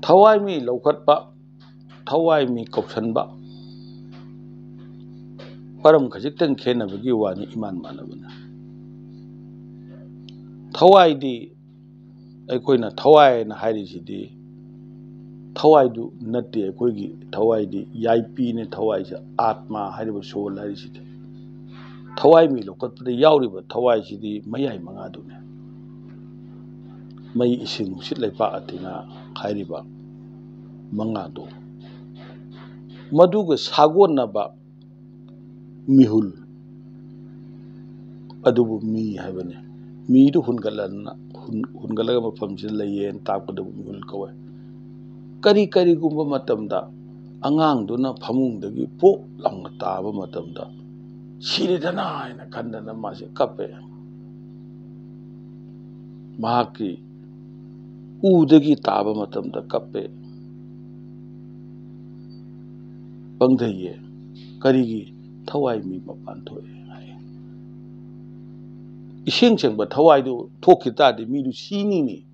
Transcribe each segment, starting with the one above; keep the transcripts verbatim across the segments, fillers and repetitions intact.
ꯊꯋꯥꯏ ꯃꯤ ꯂꯧꯈꯠꯄ, ꯊꯋꯥꯏ ꯃꯤ ꯀꯧꯁꯟꯕ, ꯃꯔꯝ ꯈꯖꯤꯛꯇꯪ ꯈꯦꯠꯅꯕꯒꯤ ꯋꯥꯅꯤ, ꯏꯃꯥꯟ ꯃꯥꯟꯅꯕꯅꯤ꯫ ꯊꯋꯥꯏꯗꯤ ꯑꯩꯈꯣꯏꯅ ꯊꯋꯥꯏꯅ ꯍꯥꯏꯔꯤꯁꯤꯗꯤ ꯊꯋꯥꯏꯗꯨ ꯅꯠꯇꯦ꯫ ꯑꯩꯈꯣꯏꯒꯤ ꯊꯋꯥꯏꯗꯤ ꯌꯥꯏꯄꯤꯅꯦ꯫ ꯊꯋꯥꯏꯁꯦ ꯑꯥꯠꯃꯥ ꯍꯥꯏꯔꯤꯕ, ꯁꯣꯜ ꯍꯥꯏꯔꯤꯁꯤꯗꯤ꯫ ꯊꯋꯥꯏ ꯃꯤ ꯂꯧꯈꯠꯄꯗ ꯌꯥꯎꯔꯤꯕ ꯊꯋꯥꯏꯁꯤꯗꯤ ꯃꯌꯥꯏ ꯃꯉꯥꯗꯨꯅꯦ꯫ ꯃꯩ, ꯏꯁꯤꯡ, ꯅꯨꯡꯁꯤꯠ, ꯂꯩꯄꯥꯛ, ꯑꯇꯤꯌꯥ ꯍꯥꯏꯔꯤꯕ ꯃꯉꯥꯗꯨ, ꯃꯗꯨꯒ ꯁꯥꯒꯣꯟꯅꯕ ꯃꯤꯍꯨꯜ ꯑꯗꯨꯕꯨ ꯃꯤ ꯍꯥꯏꯕꯅꯤ꯫ ꯃꯤꯗꯨ ꯍꯨꯟꯒꯠꯂꯅ-, ꯍꯨꯟ-, ꯍꯨꯟꯒꯠꯂꯒ ꯃꯐꯝꯁꯤꯗ ꯂꯩꯌꯦꯅ ꯇꯥꯛꯄꯗꯕꯨ ꯃꯤꯍꯨꯜ ꯀꯧꯋꯦ꯫ ꯀꯔꯤ, ꯀꯔꯤꯒꯨꯝꯕ ꯃꯇꯝꯗ ꯑꯉꯥꯡꯗꯨꯅ ꯐꯃꯨꯡꯗꯒꯤ ꯄꯣꯞ ꯂꯥꯎꯅ ꯇꯥꯕ ꯃꯇꯝꯗ, "ꯁꯤꯔꯦꯗꯅ" ꯍꯥꯏꯅ ꯈꯟꯗꯅ ꯃꯥꯁꯦ ꯀꯞꯄꯦ꯫ ꯃꯍꯥꯛꯀꯤ ꯎꯗꯒꯤ ꯇꯥꯕ ꯃꯇꯝꯗ ꯀꯞꯄꯦ, ꯄꯪꯊꯩꯌꯦ꯫ ꯀꯔꯤꯒꯤ? ꯊꯋꯥꯏ ꯃꯤ ꯃꯄꯥꯟ ꯊꯣꯛꯑꯦ ꯍꯥꯏ꯫ ꯏꯁꯦꯡ ꯁꯦꯡꯕ ꯊꯋꯥꯏꯗꯨ ꯊꯣꯛꯈꯤ ꯇꯥꯔꯗꯤ ꯃꯤꯗꯨ ꯁꯤꯅꯤꯅꯤ꯫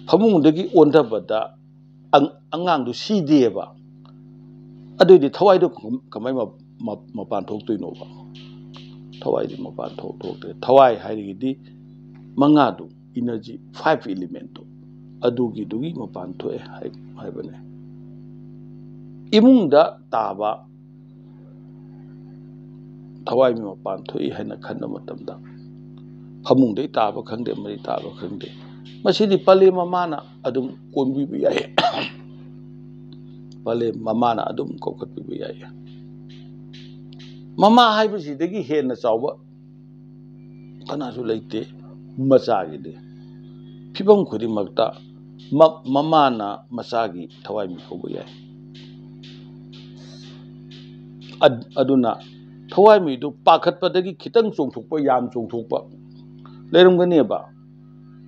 ꯐꯃꯨꯡꯗꯒꯤ ꯑꯣꯟꯊꯕꯗ ꯑꯪ-, ꯑꯉꯥꯡꯗꯨ ꯁꯤꯗꯦꯕ꯫ ꯑꯗꯨꯑꯣꯏꯗꯤ ꯊꯋꯥꯏꯗꯨ ꯀꯃꯥꯏ-, ꯀꯃꯥꯏ ꯃ-, ꯃ-, ꯃꯄꯥꯟ ꯊꯣꯛꯇꯣꯏꯅꯣꯕ? ꯊꯋꯥꯏꯗꯤ ꯃꯄꯥꯟ ꯊꯣꯛ-, ꯊꯣꯛꯇꯦ꯫ ꯊꯋꯥꯏ ꯍꯥꯏꯔꯒꯗꯤ ꯃꯉꯥꯗꯨ, energy, five elementꯇꯨ, ꯑꯗꯨꯒꯤꯗꯨꯒꯤ ꯃꯄꯥꯟ ꯊꯣꯛꯑꯦ ꯍꯥꯏ-, ꯍꯥꯏꯕꯅꯦ꯫ ꯏꯃꯨꯡꯗ ꯇꯥꯕ ꯊꯋꯥꯏ ꯃꯤ ꯃꯄꯥꯟ ꯊꯣꯛꯏ ꯍꯥꯏꯅ ꯈꯟꯕ ꯃꯇꯝꯗ, ꯐꯃꯨꯡꯗꯩ ꯇꯥꯕ ꯈꯪꯗꯦ, ꯃꯔꯤ ꯇꯥꯕ ꯈꯪꯗꯦ, ꯃꯁꯤꯗꯤ ꯄꯂꯦꯝ ꯃꯃꯥꯅ ꯑꯗꯨꯝ ꯀꯣꯟꯕꯤꯕ ꯌꯥꯏ꯫ ꯄꯂꯦꯝ ꯃꯃꯥꯅ ꯑꯗꯨꯝ ꯀꯧꯈꯠꯄꯤꯕ ꯌꯥꯏ꯫ ꯃꯃꯥ ꯍꯥꯏꯕꯁꯤꯗꯒꯤ ꯍꯦꯟꯅ ꯆꯥꯎꯕ ꯀꯅꯥꯁꯨ ꯂꯩꯇꯦ ꯃꯆꯥꯒꯤꯗꯤ꯫ ꯐꯤꯕꯝ ꯈꯨꯗꯤꯡꯃꯛꯇ ꯃ-, ꯃꯃꯥꯅ ꯃꯆꯥꯒꯤ ꯊꯋꯥꯏ ꯃꯤ ꯍꯧꯕ ꯌꯥꯏ꯫ ꯑꯗ-, ꯑꯗꯨꯅ ꯊꯋꯥꯏ ꯃꯤꯗꯨ ꯄꯥꯈꯠꯄꯗꯒꯤ ꯈꯤꯇꯪ ꯆꯣꯡꯊꯣꯛꯄ, ꯌꯥꯝ ꯆꯣꯡꯊꯣꯛꯄ ꯂꯩꯔꯝꯒꯅꯦꯕ꯫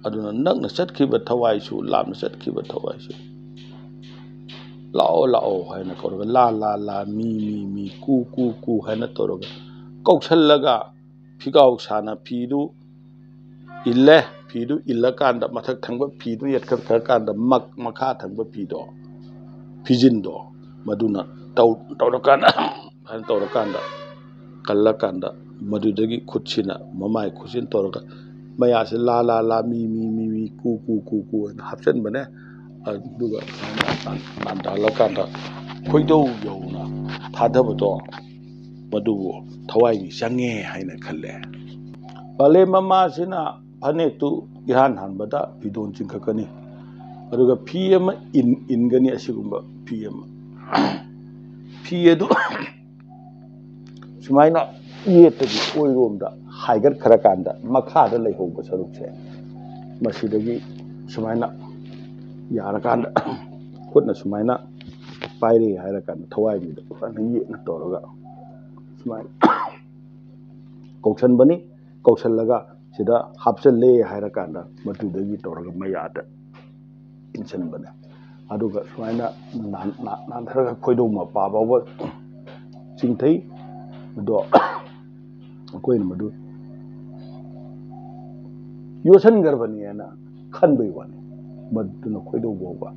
ꯑꯗꯨꯅ ꯅꯛꯅ ꯆꯠꯈꯤꯕ ꯊꯋꯥꯏꯁꯨ, ꯂꯥꯞꯅ ꯆꯠꯈꯤꯕ ꯊꯋꯥꯏꯁꯨ, "ꯂꯥꯛꯑꯣ, ꯂꯥꯛꯑꯣ" ꯍꯥꯏꯅ ꯀꯧꯔꯒ, "ꯂꯥ, ꯂꯥ, ꯂꯥ, ꯃꯤ, ꯃꯤ, ꯃꯤ, ꯀꯨ, ꯀꯨ, ꯀꯨ" ꯍꯥꯏꯅ ꯇꯧꯔꯒ ꯀꯧꯁꯜꯂꯒ, ꯐꯤꯒꯥꯎ ꯁꯥꯅ ꯐꯤꯗꯨ ꯏꯜꯂꯦ꯫ ꯐꯤꯗꯨ ꯏꯜꯂꯀꯥꯟꯗ ꯃꯊꯛ ꯊꯪꯕ ꯐꯤꯗꯨ ꯌꯦꯠꯈꯠꯈ꯭ꯔꯀꯥꯟꯗ ꯃꯛ-, ꯃꯈꯥ ꯊꯪꯕ ꯐꯤꯗꯣ, ꯐꯤꯖꯤꯟꯗꯣ, ꯃꯗꯨꯅ ꯇꯧ-, ꯇꯧꯔꯀꯥꯟꯗ, ꯁꯨꯃꯥꯏꯅ ꯇꯧꯔꯀꯥꯟꯗ, ꯀꯜꯂꯀꯥꯟꯗ, ꯃꯗꯨꯗꯒꯤ ꯈꯨꯠꯁꯤꯅ, ꯃꯃꯥꯏ ꯈꯨꯠꯁꯤꯅ ꯇꯧꯔꯒ ꯃꯌꯥꯁꯦ ꯂꯥ ꯂꯥ ꯂꯥ, ꯃꯤ ꯃꯤ ꯃꯤ ꯃꯤ, ꯀꯨ ꯀꯨ ꯀꯨ ꯀꯨ ꯍꯥꯏꯅ ꯍꯥꯞꯆꯤꯟꯕꯅꯦ꯫ ꯑꯗꯨꯒ ꯁꯨꯃꯥꯏꯅ ꯅꯥꯟꯊꯍꯜꯂꯀꯥꯟꯗ ꯈꯣꯏꯗꯧ ꯌꯧꯅ ꯊꯥꯗꯕꯗꯣ, ꯃꯗꯨꯕꯨ ꯊꯋꯥꯏꯅꯤ ꯆꯪꯉꯦ ꯍꯥꯏꯅ ꯈꯜꯂꯦ꯫ ꯄꯂꯦ ꯃꯃꯥꯁꯤꯅ ꯐꯅꯦꯛꯇꯨ ꯏꯍꯥꯟ ꯍꯥꯟꯕꯗ ꯐꯤꯗꯣꯟ ꯆꯤꯡꯈꯠꯀꯅꯤ, ꯑꯗꯨꯒ ꯐꯤ ꯑꯃ ꯏꯟ-, ꯏꯟꯒꯅꯤ꯫ ꯑꯁꯤꯒꯨꯝꯕ ꯐꯤ ꯑꯃ, ꯐꯤ ꯑꯗꯨ ꯁꯨꯃꯥꯏꯅ ꯌꯦꯠꯇꯒꯤ ꯑꯣꯏꯔꯣꯝꯗ ꯍꯥꯏꯒꯠꯈ꯭ꯔꯀꯥꯟꯗ, ꯃꯈꯥꯗ ꯂꯩꯍꯧꯕ ꯁꯔꯨꯛꯁꯦ, ꯃꯁꯤꯗꯒꯤ ꯁꯨꯃꯥꯏꯅ ꯌꯥꯔꯀꯥꯟꯗ, ꯈꯨꯠꯅ ꯁꯨꯃꯥꯏꯅ ꯄꯥꯏꯔꯦ ꯍꯥꯏꯔꯀꯥꯟꯗ, ꯊꯋꯥꯏ ꯃꯤꯗ ꯐꯖꯅ ꯌꯦꯠꯅ ꯇꯧꯔꯒ ꯁꯨꯃꯥꯏꯅ ꯀꯧꯁꯟꯕꯅꯤ꯫ ꯀꯧꯁꯜꯂꯒ ꯁꯤꯗ ꯍꯥꯞꯆꯜꯂꯦ ꯍꯥꯏꯔꯀꯥꯟꯗ, ꯃꯗꯨꯗꯒꯤ ꯇꯧꯔꯒ ꯃꯌꯥꯗ ꯏꯟꯁꯤꯟꯕꯅꯦ꯫ ꯑꯗꯨꯒ ꯁꯨꯃꯥꯏꯅ ꯅꯥꯟ-, ꯅꯥꯟ-, ꯅꯥꯟꯊꯔꯒ ꯈꯣꯏꯗꯧ ꯃꯄꯥ ꯐꯥꯎꯕ ꯆꯤꯡꯊꯩ꯫ ꯑꯗꯣ ꯑꯩꯈꯣꯏꯅ ꯃꯗꯨ ꯌꯣꯠꯁꯤꯟꯈ꯭ꯔꯕꯅꯦꯅ ꯈꯟꯕꯩ ꯋꯥꯅꯤ꯫ ꯃꯗꯨꯅ ꯈꯣꯏꯗꯧ ꯐꯥꯎꯕ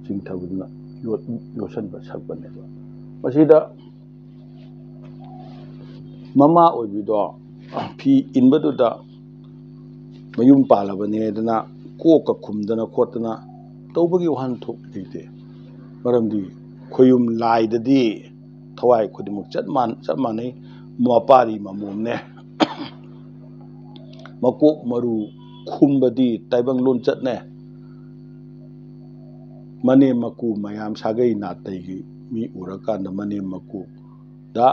ꯆꯤꯡꯊꯕꯗꯨꯅ ꯌꯣꯠ-, ꯌꯣꯠꯁꯤꯟꯕ ꯁꯛꯄꯅꯦꯕ꯫ ꯃꯁꯤꯗ ꯃꯃꯥ ꯑꯣꯏꯕꯤꯗꯣ ꯐꯤ ꯏꯟꯕꯗꯨꯗ ꯃꯌꯨꯝ ꯄꯥꯜꯂꯕꯅꯦꯗꯅ ꯀꯣꯛꯀ ꯈꯨꯝꯗꯅ ꯈꯣꯠꯇꯅ ꯇꯧꯕꯒꯤ ꯋꯥꯍꯟꯊꯣꯛ ꯂꯩꯇꯦ꯫ ꯃꯔꯝꯗꯤ ꯈꯣꯌꯨꯝ ꯂꯥꯏꯗꯗꯤ ꯊꯋꯥꯏ ꯈꯨꯗꯤꯡꯃꯛ ꯆꯞ ꯃꯥꯟ-, ꯆꯞ ꯃꯥꯟꯅꯩ꯫ ꯃꯄꯥꯔꯤ ꯃꯃꯣꯝꯅꯦ꯫ ꯃꯀꯣꯛ ꯃꯔꯨ ꯈꯨꯝꯕꯗꯤ ꯇꯥꯏꯕꯪ ꯂꯣꯟꯆꯠꯅꯦ꯫ ꯃꯅꯦꯝ ꯃꯀꯨ ꯃꯌꯥꯝ ꯁꯥꯒꯩ ꯅꯥꯇꯩꯒꯤ ꯃꯤ ꯎꯔꯀꯥꯟꯗ ꯃꯅꯦꯝ ꯃꯀꯨꯗ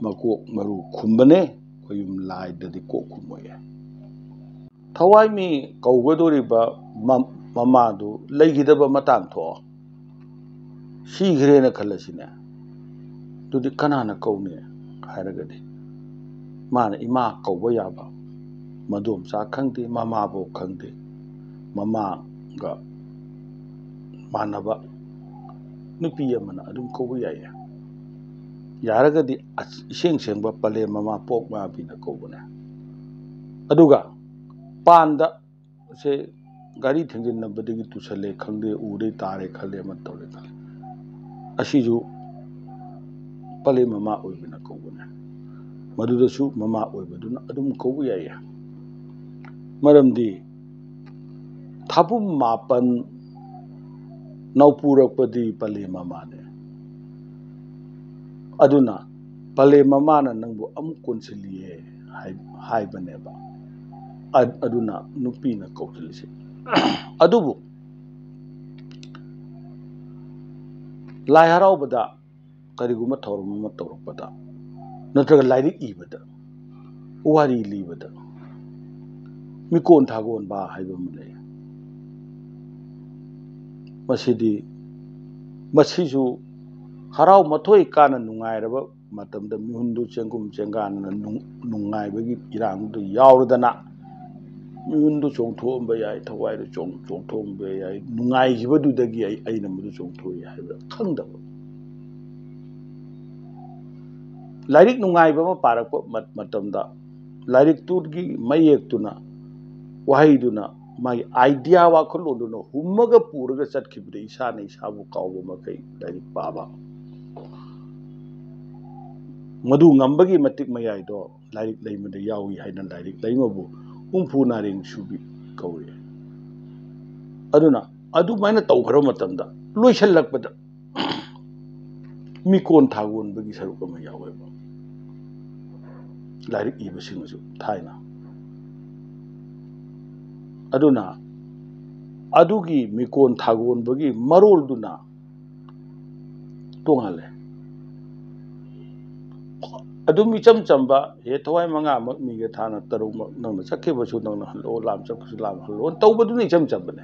ꯃꯀꯣꯛ ꯃꯔꯨ ꯈꯨꯝꯕꯅꯦ꯫ ꯈꯣꯌꯨꯝ ꯂꯥꯏꯗꯗꯤ ꯀꯣꯛ ꯈꯨꯝꯃꯣꯏꯌꯦ꯫ ꯊꯋꯥꯏꯃꯤ ꯀꯧꯒꯗꯧꯔꯤꯕ ꯃ-, ꯃꯃꯥꯗꯨ ꯂꯩꯈꯤꯗꯕ ꯃꯇꯥꯡ ꯊꯣꯛꯑꯣ꯫ ꯁꯤꯈ꯭ꯔꯦꯅ ꯈꯜꯂꯁꯤꯅꯦ꯫ ꯑꯗꯨꯗꯤ ꯀꯅꯥꯅ ꯀꯧꯅꯤ ꯍꯥꯏꯔꯒꯗꯤ, ꯃꯥꯅ ꯏꯃꯥ ꯀꯧꯕ ꯌꯥꯕ ꯃꯗꯣꯝꯆꯥ ꯈꯪꯗꯦ, ꯃꯃꯥꯕꯣꯛ ꯈꯪꯗꯦ, ꯃꯃꯥꯒ ꯃꯥꯟꯅꯕ ꯅꯨꯄꯤ ꯑꯃꯅ ꯑꯗꯨꯝ ꯀꯧꯕ ꯌꯥꯏꯌꯦ꯫ ꯌꯥꯔꯒꯗꯤ ꯑꯁ-, ꯏꯁꯦꯡ ꯁꯦꯡꯕ ꯄꯂꯦꯝ ꯃꯃꯥ ꯄꯣꯛ ꯃꯥꯕꯤꯅ ꯀꯧꯕꯅꯦ꯫ ꯑꯗꯨꯒ ꯄꯥꯟꯗ ꯁꯦ ꯒꯥꯔꯤ ꯊꯦꯡꯖꯤꯟꯅꯕꯗꯒꯤ ꯇꯨꯁꯜꯂꯦ ꯈꯪꯗꯦ, ꯎꯗꯩ ꯇꯥꯔꯦ ꯈꯜꯂꯦ, ꯑꯃ ꯇꯧꯔꯦ ꯈꯜꯂꯦ, ꯑꯁꯤꯁꯨ ꯄꯂꯦꯝ ꯃꯃꯥ ꯑꯣꯏꯕꯅ ꯀꯧꯕꯅꯦ꯫ ꯃꯗꯨꯗꯁꯨ ꯃꯃꯥ ꯑꯣꯏꯕꯗꯨꯅ ꯑꯗꯨꯝ ꯀꯧꯕ ꯌꯥꯏꯌꯦ꯫ ꯃꯔꯝꯗꯤ ꯊꯥꯕꯨꯝ ꯃꯥꯄꯟ ꯅꯧꯄꯨꯔꯛꯄꯗꯤ ꯄꯂꯦꯝ ꯃꯃꯥꯅꯦ꯫ ꯑꯗꯨꯅ ꯄꯂꯦꯝ ꯃꯃꯥꯅ ꯅꯪꯕꯨ ꯑꯃꯨꯛ ꯀꯣꯟꯁꯤꯜꯂꯤꯌꯦ ꯍꯥꯏ-, ꯍꯥꯏꯕꯅꯦꯕ꯫ ꯑ-, ꯑꯗꯨꯅ ꯅꯨꯄꯤꯅ ꯀꯧꯁꯤꯜꯂꯤꯁꯦ꯫ ꯑꯗꯨꯕꯨ ꯂꯥꯏ ꯍꯔꯥꯎꯕꯗ ꯀꯔꯤꯒꯨꯝꯕ ꯊꯧꯔꯝ ꯑꯃ ꯇꯧꯔꯛꯄꯗ, ꯅꯠꯇ꯭ꯔꯒ ꯂꯥꯏꯔꯤꯛ ꯏꯕꯗ, ꯋꯥꯔꯤ ꯂꯤꯕꯗ ꯃꯤꯀꯣꯟ ꯊꯥꯒꯣꯟꯕ ꯍꯥꯏꯕ ꯑꯃ ꯂꯩ꯫ ꯃꯁꯤꯗꯤ, ꯃꯁꯤꯁꯨ ꯍꯔꯥꯎ ꯃꯊꯣꯏ ꯀꯥꯅ ꯅꯨꯡꯉꯥꯏꯔꯕ ꯃꯇꯝꯗ ꯃꯤꯍꯨꯟꯗꯨ ꯆꯦꯡꯒꯨꯝ ꯆꯦꯡꯒꯥꯟꯅ ꯅꯨꯡ-, ꯅꯨꯡꯉꯥꯏꯕꯒꯤ ꯏꯔꯥꯡꯗꯨ ꯌꯥꯎꯔꯗꯅ, ꯃꯤꯍꯨꯟꯗꯨ ꯆꯣꯡꯊꯣꯛꯑꯝꯕ ꯌꯥꯏ, ꯊꯋꯥꯏꯗꯨ ꯆꯣꯡ-, ꯆꯣꯡꯊꯣꯛꯑꯝꯕ ꯌꯥꯏ, ꯅꯨꯡꯉꯥꯏꯈꯤꯕꯗꯨꯗꯒꯤ ꯑꯩ, ꯑꯩꯅ ꯃꯗꯨ ꯆꯣꯡꯊꯣꯛꯏ ꯍꯥꯏꯕ ꯈꯪꯗꯕ꯫ ꯂꯥꯏꯔꯤꯛ ꯅꯨꯡꯉꯥꯏꯕ ꯑꯃ ꯄꯥꯔꯛꯄ ꯃ-, ꯃꯇꯝꯗ ꯂꯥꯏꯔꯤꯛꯇꯨꯒꯤ ꯃꯌꯦꯛꯇꯨꯅ, ꯋꯥꯍꯩꯗꯨꯅ, ꯃꯥꯒꯤ idea, ꯋꯥꯈꯜꯂꯣꯟꯗꯨꯅ ꯍꯨꯝꯃꯒ ꯄꯨꯔꯒ ꯆꯠꯈꯤꯕꯗ ꯏꯁꯥꯅ ꯏꯁꯥꯕꯨ ꯀꯥꯎꯕ ꯃꯈꯩ ꯂꯥꯏꯔꯤꯛ ꯄꯥꯕ꯫ ꯃꯗꯨ ꯉꯝꯕꯒꯤ ꯃꯇꯤꯛ ꯃꯌꯥꯏꯗꯣ ꯂꯥꯏꯔꯤꯛ ꯂꯩꯃꯗ ꯌꯥꯎꯏ ꯍꯥꯏꯅ ꯂꯥꯏꯔꯤꯛ ꯂꯩꯃꯕꯨ ꯍꯨꯝꯐꯨ ꯅꯥꯔꯦꯡ ꯁꯨꯕꯤ ꯀꯧꯏ꯫ ꯑꯗꯨꯅ ꯑꯗꯨꯃꯥꯏꯅ ꯇꯧꯈ꯭ꯔꯕ ꯃꯇꯝꯗ ꯂꯣꯏꯁꯤꯜꯂꯛꯄꯗ ꯃꯤꯀꯣꯟ ꯊꯥꯒꯣꯟꯕꯒꯤ ꯁꯔꯨꯛ ꯑꯃ ꯌꯥꯎꯋꯦꯕ ꯂꯥꯏꯔꯤꯛ ꯏꯕꯁꯤꯡꯅꯁꯨ ꯊꯥꯏꯅ꯫ ꯑꯗꯨꯅ ꯑꯗꯨꯒꯤ ꯃꯤꯀꯣꯟ ꯊꯥꯒꯣꯟꯕꯒꯤ ꯃꯔꯣꯜꯗꯨꯅ ꯇꯣꯉꯥꯜꯂꯦ꯫ ꯑꯗꯨꯝ ꯏꯆꯝ ꯆꯝꯕ, ꯍꯦ, ꯊꯋꯥꯏ ꯃꯉꯥꯃꯛ ꯃꯤꯒ ꯊꯥꯅ ꯇꯔꯨꯛꯃꯛ ꯅꯪꯅ ꯆꯠꯈꯤꯕꯁꯨ ꯅꯪꯅ ꯍꯜꯂꯛꯑꯣ, ꯂꯥꯝ ꯆꯠꯈꯤꯕꯁꯨ ꯂꯥꯝ ꯍꯜꯂꯛꯑꯣ ꯇꯧꯕꯗꯨꯅ ꯏꯆꯝ ꯆꯝꯕꯅꯦ꯫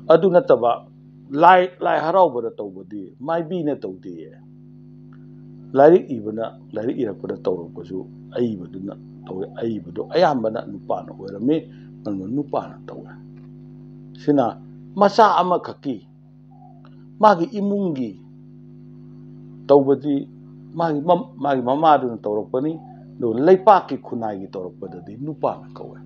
ꯑꯗꯨ ꯅꯠꯇꯕ ꯂꯥꯏ, ꯂꯥꯏ ꯍꯔꯥꯎꯕꯗ ꯇꯧꯕꯗꯤ ꯃꯥꯏꯕꯤꯅ ꯇꯧꯗꯦꯌꯦ꯫ ꯂꯥꯏꯔꯤꯛ ꯏꯕꯅ, ꯂꯥꯏꯔꯤꯛ ꯏꯔꯛꯄꯗ ꯇꯧꯔꯛꯄꯁꯨ ꯑꯏꯕꯗꯨꯅ ꯇꯧꯋꯦ꯫ ꯑꯏꯕꯗꯣ ꯑꯌꯥꯝꯕꯅ ꯅꯨꯄꯥꯅ ꯑꯣꯏꯔꯝꯃꯤ, ꯑꯗꯨꯅ ꯅꯨꯄꯥꯅ ꯇꯧꯋꯦ꯫ ꯁꯤꯅ ꯃꯆꯥ ꯑꯃꯈꯛꯀꯤ, ꯃꯥꯒꯤ ꯏꯃꯨꯡꯒꯤ ꯇꯧꯕꯗꯤ ꯃꯥꯒꯤ ꯃꯝ-, ꯃꯥꯒꯤ ꯃꯃꯥꯗꯨꯅ ꯇꯧꯔꯛꯄꯅꯤ꯫ ꯑꯗꯨꯒ ꯂꯩꯄꯥꯛꯀꯤ ꯈꯨꯟꯅꯥꯏꯒꯤ ꯇꯧꯔꯛꯄꯗꯗꯤ ꯅꯨꯄꯥꯅ ꯀꯧꯋꯦ꯫